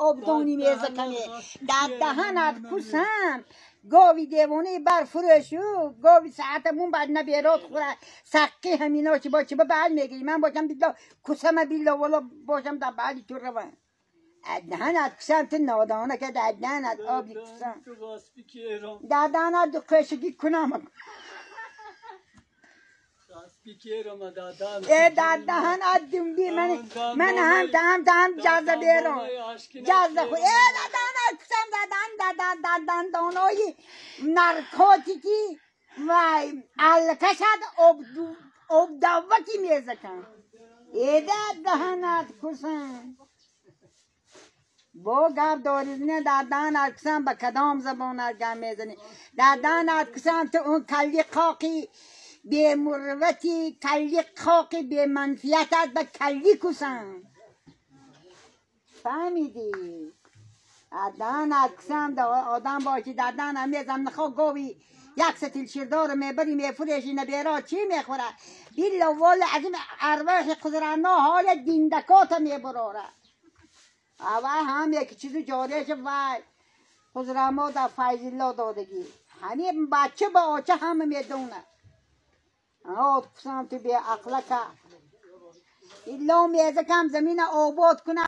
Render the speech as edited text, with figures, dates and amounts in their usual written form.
آبدانی میزکنی در دهنت کسم گاوی دیوانه بر فرشو گاوی ساعتمون بعد نبیرات خوره سقی همینا چی با چی با بل میگیری من باشم بیلا کسم بیلا والا باشم در بلی تو روم دهنت کسم تو نادانه که در دهنت آبی کسم در دهنت دو قشگی کنم در دهن ادم بی من هم دهم دهم جزا بیرون جزا خو ای در دهن کسم در دهن در دهن دهن دانای نارکوتیکی و الکشد ابدوکی میزکن ای در دهنت کسم با گپ داری نه در دهن کسم به کدام زبان گپ میزنی در دهن کسم تو اون کلی قاقی به مروتی کلی قاقی به منفیتت به کلی کسم فهمیدی دهن کسم آدم باشی در دهن همیزم نخواه گاوی یک ستیل شیردار میبری میفروشی نبیرا چی میخوره بیلا والا از این ارواح قدرنا حال دیندکات میبراره اول هم یک چیز جاریش وای خزرما در فیض الله دادگی همین بچه با آچه همه میدونه آه کسم تو بی عقلکه ایلا میزه کم زمین آباد کنه.